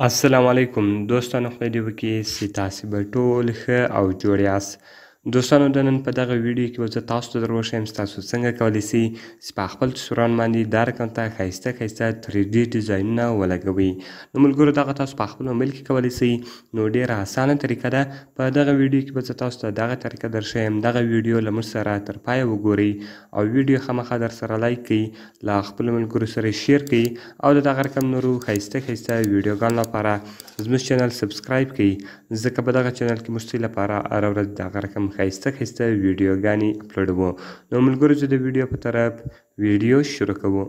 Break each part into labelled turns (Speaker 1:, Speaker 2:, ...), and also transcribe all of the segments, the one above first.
Speaker 1: السلام علیکم دوستانو، خدای دې وکړي چې تاسې به ټول ښه او جوړ یاست. دوستانو، د نن په دغه ویډیو کې به زه تاسو ته در وښیم چې تاسو څنګه کولی شئ چې په خپل تصویران باندې دا رقم ته ښایسته ښایسته 3D ډیزاینونه ولګوئ. نو ملګرو، دغه تاسو په خپل موبایل کې کولی شئ. نو ډېره اسانه طریقه ده. په دغه ویډیو کې به زه تاسو ته دغه طریقه در ښیم. دغه ویډیو له موږ سره تر پایه وګورئ او ویډیو خامخا در سره لایک کړئ، له خپلو ملګرو سره share کړئ او د دغه رقم نورو ښایسته ښایسته ویډیوګانو لپاره زموږ channel subscribe کړئ، ځکه په دغه channel کې موږ ستاسو لپاره هره ورځ دغه رقم ښایسته ښایسته ویډیوګانې اپلوډوو. نو ملګرو، زه د ویډیو په طرف ویډیو شروع کوو.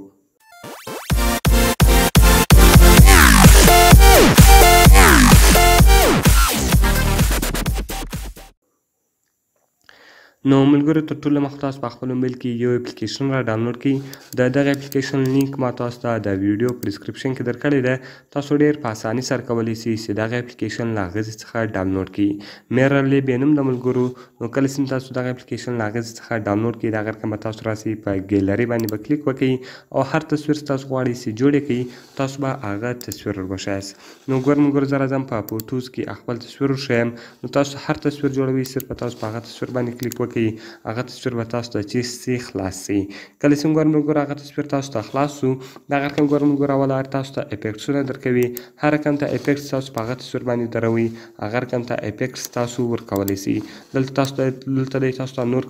Speaker 1: نو ملګرو، تر ټولو مخ تاسو په خپل موبایل کې یو اپلیکیشن را ډاونلوډ کړئ. د دغه اپلیکیشن لینک ما تاسو ته د ویډیو په description کې درکړی دی. تاسو ډېر په اساني سره کولی شئ چې دغه اپلیکیشن له هغه څخه ډاونلوډ کړئ. میرر لیب یې نوم د ملګرو. نو کله چې تاسو دغه اپلیکیشن له هغه څخه ډاونلوډ کړئ، دغه رقم به تاسو راسئ په ګیلري باندې به کلیک وکړئ او هر تصویر چې تاسو غواړئ چې جوړ یې کړئ، تاسو به هغه تصویر ور وښیاست. نو ګور ملګرو، زه راځم په photos کې خپل تصویر وښیم. نو تاسو هر تصویر جوړوئ، صرف تاسو په هغه تصویر باندې کلیک وکړئ، هغه تصویر به تاسو ته چې سي خلاص سي. کله چې ګورم ملګرو هغه تصویر تاسو ته خلاص سو، دغه رقم ګورم ملګرو اوله تاسو ته افیکټسونه درکوي. هر رقم ته افیکټس تاسو په هغه تصویر باندې دروئ، هغه رقم ته افیکټس تاسو ورکولی سئ. دلته تاسو ته دلته دی تاسو ته نور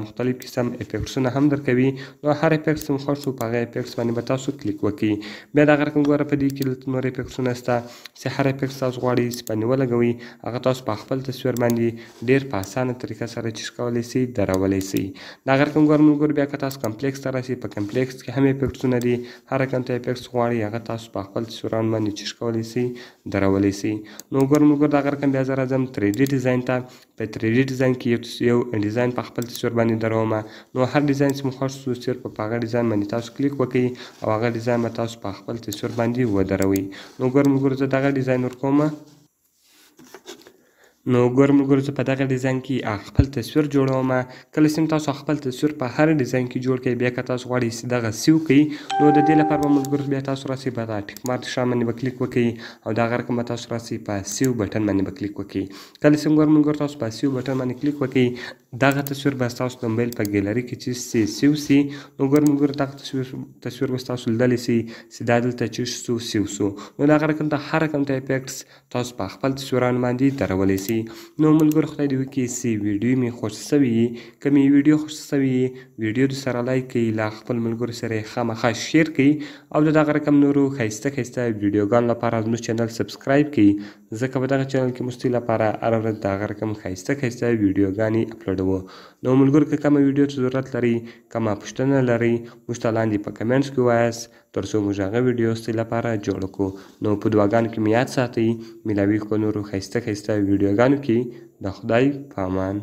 Speaker 1: مختلف قسم افیکټسونه هم درکوي. نو هر افیکټس مو خوښ سو، په هغه افیکټس باندې به تاسو کلیک وکړئ. بیا دغه رقم ګوره په دې کې دلته نور افیکټسونه سته چې هر افیکټس تاسو غواړئ چې باندې ولګوئ، هغه تاسو په خپل تصویر باندې ډېر په اسانه طریقه سره چې کولی سئ درولی سئ. دغه رقم ګورم ملګرو، بیا که تاسو complex ته راسئ، په complex کې هم افیکټسونه دي. هر رقم ته افیکټس غواړئ، هغه تاسو په خپل تصویران باندې چې کولی سئ درولی سئ. نو ګورم ملګرو، دغه رقم بیا زه راځم 3D ډیزاین ته. په 3D ډیزاین کې یو ډیزاین په خپل تصویر باندې دروم. نو هر ډیزاین چې مو خوښ سو، صرف په هغه ډیزاین باندې تاسو کلیک وکړئ او هغه ډیزاین به تاسو په خپل تصویر باندې ودروئ. نو ګورم ملګرو، زه دغه ډیزاین ورکوم. نو ګورم ملګرو، زه په دغه ډیزاین کې خپل تصویر جوړوم. کله چې تاسو خپل تصویر په هر ډیزاین کې جوړ کړئ، بیا که تاسو غواړئ چې دغه save کړئ، نو د دې لپاره به ملګرو بیا تاسو راسئ په دا tick mark نښان باندې به کلیک وکړئ او دغه رقم به تاسو راسئ په save button باندې به کلیک وکړئ. کله چې ګورم ملګرو تاسو په save button باندې کلیک وکړئ، دغه تصویر به ستاسو د موبایل په ګیلري کې چې save سي. نو ګورم ملګرو، دغه تصویر به ستاسو لیدلی سي چې دا دلته چې سو save سو. نو دغه رقم ته هر رقم ته افیکټس تاسو په خپل تصویرانو باندې درولی سئ. نو ملګرو، خدای دې وکړي چې ویډیو مې خوښه سوې یي. که مې ویډیو خوښه سوې یي، ویډیو در سره لایک کړئ، له خپل ملګرو سره یې خامخا share کړئ او د دغه رقم نورو ښایسته ښایسته ویډیوګانو لپاره زموږ channel subscribe کړئ، ځکه په دغه channel کې موږ ستاسو لپاره هره ورځ دغه رقم ښایسته ښایسته ویډیوګانې اپلوډوو. نو ملګرو، که کومه ویډیو ته ضرورت لرئ، کومه پوښتنه لرئ، موږ ته لاندې په comments کې ووایاست، تر څو موږ هغه ویډیو ستاسو لپاره جوړه کړو. نو په دعاګانو کې مې یاد ساتئ. میلاویږو په نورو ښایسته ښایسته ویډیوګانو کې. د خدای په امان.